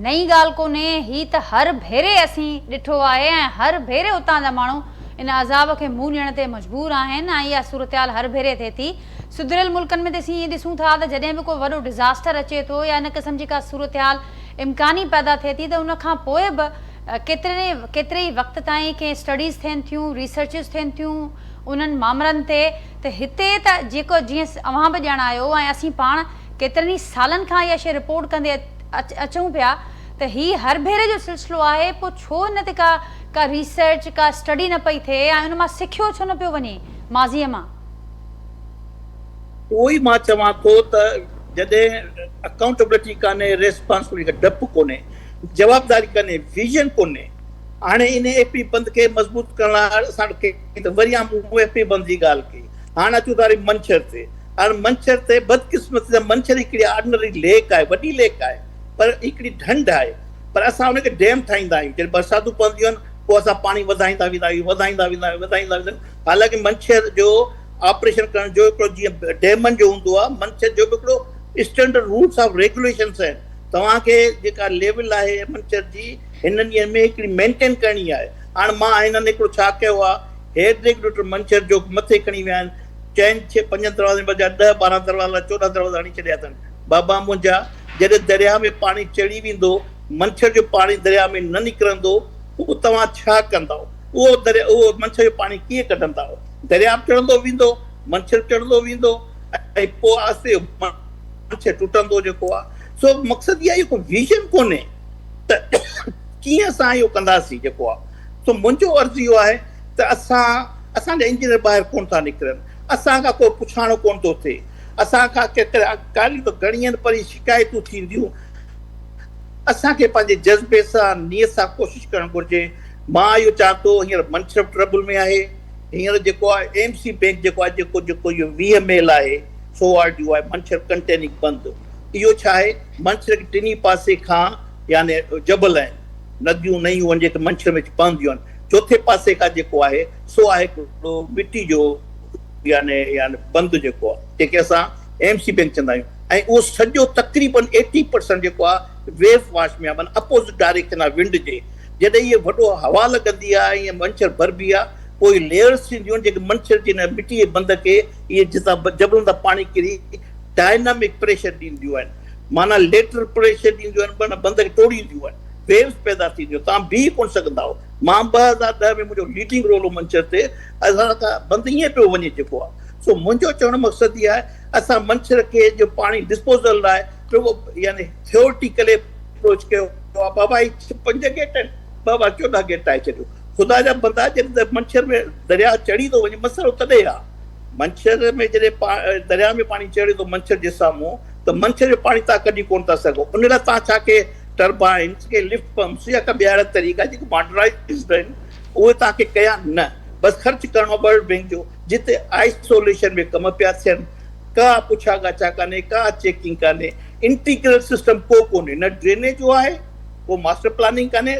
نئين ڳالهه ڪونهي هي ته هر ڀيري اسين ڏٺو آهي ۽ هر ڀيري اتان جا ماڻهو ان عذاب کي منهن ڏيڻ تي مجبور آهن ۽ اها صورتحال هر ڀيري ٿئي ٿي سڌريل ملڪن ۾ ته اسين ائين ڏسون ٿا ته جڏهن به ڪو وڏو ڊزاسٽر اچي ٿو يا ان قسم جي ڪا صورتحال امڪاني پيدا ٿئي ٿي ته ان کان پوء به ڪيتري ڪيتري ئي وقت تائين ڪي اسٽڊيز ٿين ٿيون ريسرچز ٿين ٿيون انهن مامرن تي ته هتي ته جيڪو جيئن اوهان به ڄاڻايو ۽ اسين پاڻ ڪيترن ئي سالن کان اها شيء رپورٽ ڪندي اچون پيا ته هي هر ڀيري جو سلسلو آهي پوء ڇو ان تي ڪا ڪا ريسرچ ڪا اسٽڊي نه پئي ٿئي ۽ ان مان سکيو ڇو نه پيو وڃي ماضيء مان. اهو ئي مان چوان ٿو ته جڏهن اڪائونٽبلٽي ڪانهي، ريسپانسبلٽي کان ڊپ ڪونهي، جوابداري ڪانهي، ويزن ڪونهي، هاڻي ان ايف پي بند کي مضبوط ڪرڻ لاء اسان وٽ ڪي ته وري مون ايف پي بند جي ڳالهه ڪئي، هاڻ اچون ٿا وري منڇر تي، هاڻ منڇر تي بدقسمتي سان منڇر هڪڙي آرڊنري ليڪ آهي، وڏي ليڪ آهي پر هڪڙي ڍنڍ آهي پر اسان ان کي ڊيم ٺاهيندا آهيون، جڏهن برساتون پونديون آهن پوء اسان پاڻي وڌائيندا ويندا آهيون، وڌائيندا ويندا آهيون، وڌائيندا ويندا آهيون، حالانڪه منڇر جو آپريشن ڪرڻ جو هڪڙو جيئن ڊيمن جو هوندو آهي، منڇر جو به هڪڙو اسٽينڊرڊ رولس آف ريگيوليشنس آهن، توهان کي جيڪا ليول آهي منڇر جي هنن ڏينهن ۾ هڪڙي مينٽين ڪرڻي آهي، هاڻ مان هنن هڪڙو ڇا ڪيو آهي هيڊ ريگيوليٽر منڇر جو مٿي کڻي ويا آهن، چئن ڇهه پنجن دروازن بجاء ڏهه 12 دروازا 14 دروازا هڻي ڇڏيا اٿن، بابا منهنجا جڏهن درياهه ۾ پاڻي چڙهي ويندو، منڇر جو پاڻي درياهه ۾ نه نڪرندو، پوء توهان ڇا ڪندؤ؟ اهو درياء اهو منڇر جو پاڻي ڪيئن ڪڍندؤ؟ درياء به چڙهندو ويندو، منڇر به چڙهندو ويندو ۽ پوء آهستي منڇر ٽٽندو جيڪو آهي. سو مقصد اها آهي ڪو ويزن ڪونهي ته ڪيئن اسان اهو ڪنداسين جيڪو آهي سو منهنجو عرض اهو آهي ته اسان اسان جا انجنيئر ٻاهر ڪونه ٿا نڪرن، اسان کان ڪو پڇاڻو ڪونه ٿو ٿئي، اسان کان ڪيترا ڳالهيون ته گهڻيون آهن پر اهي شڪايتون ٿينديون، اسان کي پنهنجي جذبي سان نيت سان ڪوشش ڪرڻ گهرجي، مان اهو چاهيان ٿو هينئر منڇر به ٽربل ۾ آهي، هينئر جيڪو آهي ايم سي بينڪ جيڪو آهي جيڪو جيڪو اهو 20 ميل آهي سو آر ڊيو آهي منڇر ڪنٽيننگ بند اهو ڇا آهي منڇر کي ٽنهي پاسي کان يعني جبل آهن. نديون نيون آهن جيڪي منڇر ۾ اچي پونديون آهن. چوٿين پاسي کان جيڪو آهي سو آهي هڪڙو مٽي جو يعني يعني بند جيڪو آهي جنهن کي اسان ايم سي بينڪ چوندا آهيون ۽ اهو سڄو تقريبن ايٽي پرسنٽ جيڪو آهي ويو واش ۾ آهي معنيٰ اپوزٽ ڊائريڪشن آهي ونڊ جي. جڏهن اهي وڏو هوا لڳندي آهي ۽ منڇر ڀربي آهي پوء اهي ليئرس ٿينديون آهن جيڪي منڇر جي هن مٽي جي بند کي اهي جتان جبلن تان پاڻي ڪري ڊائنامڪ پريشر ڏينديون آهن. معنيٰ ليٽرل پريشر ڏينديون آهن معنيٰ بند کي ٽوڙينديون آهن ويوز پيدا ٿينديون توهان بيهي ڪونه سگهندا آهيو مان 2010 ۾ منهنجو ليڊنگ رول هو منڇر تي اسان کان بند ائين پيو وڃي جيڪو آهي سو منهنجو چوڻ جو مقصد اهو آهي اسان منڇر کي جو پاڻي ڊسپوزل لاء رڳو يعني ٿيورٽيڪلي اپروچ ڪيو آهي بابا هي 5 گيٽ آهن بابا 14 گيٽ ٺاهي ڇڏيو خدا جا بندا جڏهن منڇر ۾ درياء چڙهي ٿو وڃي مسئلو تڏهن آهي منڇر ۾ جڏهن درياء ۾ پاڻي چڙهي ٿو منڇر جي سامهون ته منڇر جو پاڻي توهان ڪڍي ڪونه ٿا سگهو ان لاء توهان ڇا ڪي ٽربائنس ڪي لفٽ پمپس يا ڪا ٻيا اهڙا طريقا جيڪي ماڊرنائيزڊ آهن اهي توهان کي ڪيا نه بس خرچ ڪرڻو آهي ورلڊ بينڪ جو جتي آئسوليشن ۾ ڪم پيا ٿين ڪا پڇا ڳاڇا ڪانهي ڪا چيڪنگ ڪانهي انٽيگرل سسٽم ڪو ڪونهي نه ڊرينيج جو آهي ڪو ماسٽر پلاننگ ڪانهي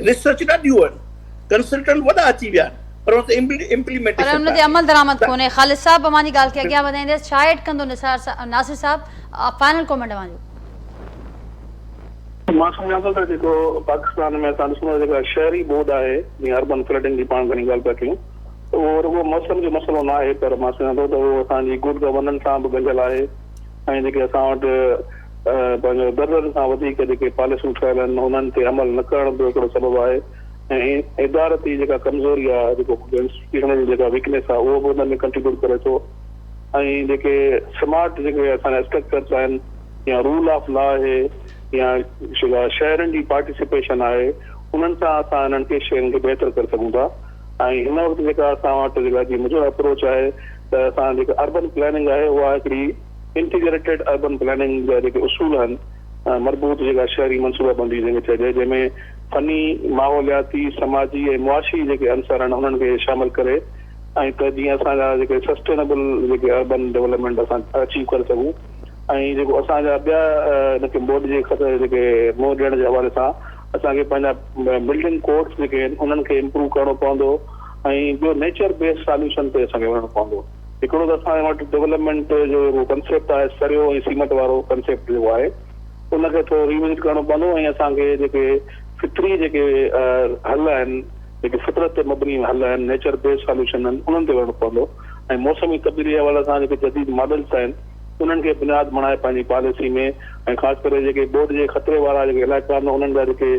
ريسرچ ڏاڍيون آهن ڪنسلٽنٽ وڏا اچي ويا آهن پر ان تي پر امپليمينٽيشن ان تي ڪانهي عمل درآمد ته ڪونهي. خالد صاحب اوهان جي ڳالهه کي اڳيان وڌائينديس ڇا ايڊ ڪندو نثار صاحب ناصر صاحب فائنل ڪامينٽ اوهان جو. مان سمجهان ٿو ته جيڪو پاڪستان ۾ اسان ڏسون ٿا جيڪا شهري ٻوڏ آهي جيئن اربن فلڊنگ جي پاڻ گهڻي ڳالهه پيا ڪيون ته اهو رڳو موسم جو مسئلو نه آهي پر مان سمجهان ٿو ته اهو اسان جي گڊ گورننس سان به ڳنڍيل آهي ۽ جيڪي اسان وٽ پنهنجو درجن کان وڌيڪ جيڪي پاليسيون ٺهيل آهن انهن تي عمل نه ڪرڻ به هڪڙو سبب آهي ۽ ادارتي جيڪا ڪمزوري آهي جيڪو انسٽيٽيوشنل جيڪا ويڪنيس آهي اهو به ان ۾ ڪنٽريبيوٽ ڪري ٿو ۽ جيڪي سمارٽ جيڪي اسان جا اسٽرڪچرس آهن يا رول آف لا آهي يا جيڪا شهرين جي پارٽيسپيشن آهي انهن سان اسان انهن کي شين کي بهتر ڪري سگهون ٿا ۽ هن وقت جيڪا اسان وٽ جيڪا جي منهنجو اپروچ آهي ته اسان جيڪا اربن پلاننگ آهي اها هڪڙي انٽيگريٽيڊ اربن پلاننگ جا جيڪي اصول آهن، مربوط جيڪا شهري منصوبابندي جنهن کي چئجي، جنهن ۾ فني، ماحولياتي، سماجي ۽ معاشي جيڪي عنصر آهن انهن کي شامل ڪري ۽ ته جيئن اسان جا جيڪي سسٽينبل جيڪي اربن ڊولپمينٽ اسان اچيو ڪري سگهون ۽ جيڪو اسان جا ٻيا ان کي ٻوڏ جي خطري جيڪي منهن ڏيڻ جي حوالي سان اسان کي پنهنجا بلڊنگ ڪوڊس جيڪي آهن انهن کي امپروو ڪرڻو پوندو ۽ ٻيو نيچر بيسڊ ساليوشن تي اسان کي وڃڻو پوندو. هڪڙو ته اسان وٽ ڊولپمينٽ جو جيڪو ڪنسيپٽ آهي سريو ۽ سيمنٽ وارو ڪنسيپٽ جيڪو آهي ان کي ٿورو ريوزٽ ڪرڻو پوندو ۽ اسان کي جيڪي فطري جيڪي حل آهن جيڪي فطرت تي مبني حل آهن نيچر بيسڊ ساليوشن آهن انهن تي وڃڻو پوندو ۽ موسمي تبديلي جي حوالي سان جيڪي جديد ماڊلس آهن انهن کي بنياد بڻائي پنهنجي پاليسي ۾ ۽ خاص ڪري جيڪي ٻوڏ جي خطري وارا جيڪي علائقا آهن انهن جا جيڪي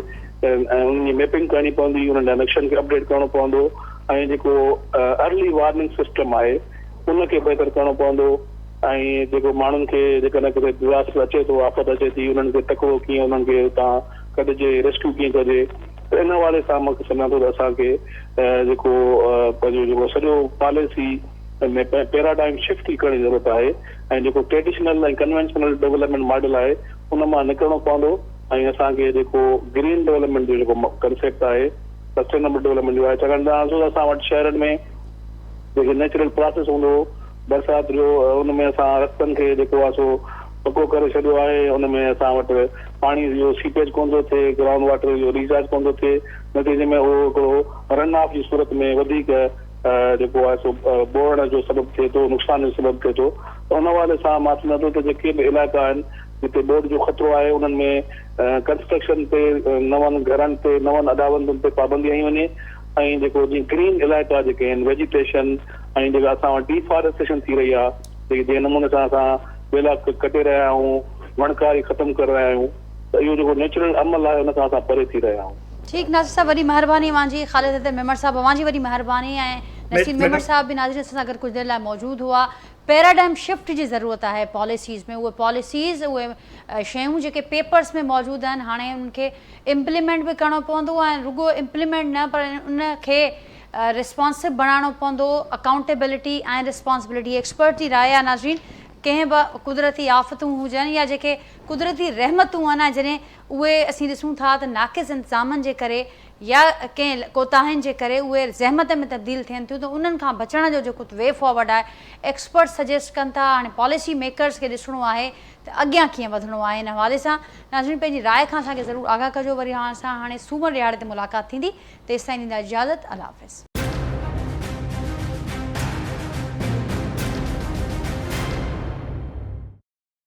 انهن جي ميپنگ ڪرڻي پوندي انهن جا نقشن کي اپڊيٽ ڪرڻو پوندو ۽ جيڪو ارلي وارننگ سسٽم آهي ان کي بهتر ڪرڻو پوندو ۽ جيڪو ماڻهن کي جيڪڏهن ڪٿي ڊزاسٽر اچي ٿو آفت اچي ٿي انهن کي تڪڙو ڪيئن انهن کي اتان ڪڍجي ريسڪيو ڪيئن ڪجي ته ان حوالي سان مان سمجهان ٿو ته اسان کي جيڪو پنهنجو جيڪو سڄو پاليسي ۾ پيراڊائم شفٽ ئي ڪرڻ جي ضرورت آهي ۽ جيڪو ٽريڊيشنل ۽ ڪنوينشنل ڊولپمينٽ ماڊل آهي ان مان نڪرڻو پوندو ۽ اسان کي جيڪو گرين ڊولپمينٽ جو جيڪو ڪنسيپٽ آهي سسٽينبل ڊولپمينٽ جو آهي ڇاڪاڻ ته ڏسو ته اسان وٽ شهرن ۾ جيڪي نيچرل پراسيس هوندو هو برسات جو ان ۾ اسان رستن کي جيڪو آهي سو پڪو ڪري ڇڏيو آهي ان ۾ اسان وٽ پاڻي جو سيپيج ڪونه ٿو ٿئي گرائونڊ واٽر جو ريچارج ڪونه ٿو ٿئي نتيجي ۾ اهو هڪڙو رن آف جي صورت ۾ وڌيڪ جيڪو آهي سو ٻوڙڻ جو سبب ٿئي ٿو نقصان جو سبب ٿئي ٿو ته ان حوالي سان مان سمجهان ٿو ته جيڪي به علائقا آهن جتي ٻوڏ جو خطرو آهي انهن ۾ ڪنسٽرڪشن تي نون گهرن تي نون اڏاوتن تي پابندي هنئي وڃي ۽ جيڪو جيئن گرين علائقا جيڪي آهن ويجيٽيشن ۽ جيڪا اسان وٽ ڊيفاريسٽيشن ٿي رهي آهي جيڪي جنهن نموني سان اسان ٻيلا ڪٽي رهيا آهيون وڻڪاري ختم ڪري رهيا آهيون ته اهو جيڪو نيچرل عمل آهي ان کان اسان پري ٿي رهيا آهيون. ٺيڪ ناصر صاحب وڏي مهرباني اوهان جي خالد حيدر ميمڻ صاحب اوهان جي وڏي مهرباني ۽ نصير ميمڻ صاحب به ناظرين اسان سان گڏ ڪجهه دير لاء موجود هئا. پيراڊائم شفٽ جي ضرورت آهي پاليسيز ۾ اهي پاليسيز اهي شيون جيڪي پيپرز ۾ موجود آهن هاڻي انهن کي امپليمينٽ به ڪرڻو پوندو ۽ رڳو امپليمينٽ نه پر ان کي ريسپانسو بڻائڻو پوندو اڪائونٽيبلٽي ۽ ريسپانسبلٽي ايڪسپرٽ جي راء آهي ناظرين ڪنهن به قدرتي آفتون هجن يا جيڪي قدرتي رحمتون آهن ۽ جڏهن اهي اسين ڏسون ٿا ته ناقص انتظامن جي ڪري يا ڪنهن ڪوتاهين جي ڪري اهي زحمت ۾ تبديل ٿين ٿيون ته انهن کان بچڻ جو جيڪو وي فارورڊ آهي ايڪسپرٽس سجيسٽ ڪن ٿا هاڻي پاليسي ميڪرز کي ڏسڻو آهي ته اڳيان ڪيئن وڌڻو آهي ان حوالي سان ناظرين پنهنجي راء کان اسان کي ضرور آگاهه ڪجو وري اوهان سان هاڻي سومر ڏهاڙي تي ملاقات ٿيندي تيستائين ڏيندا اجازت الله حافظ.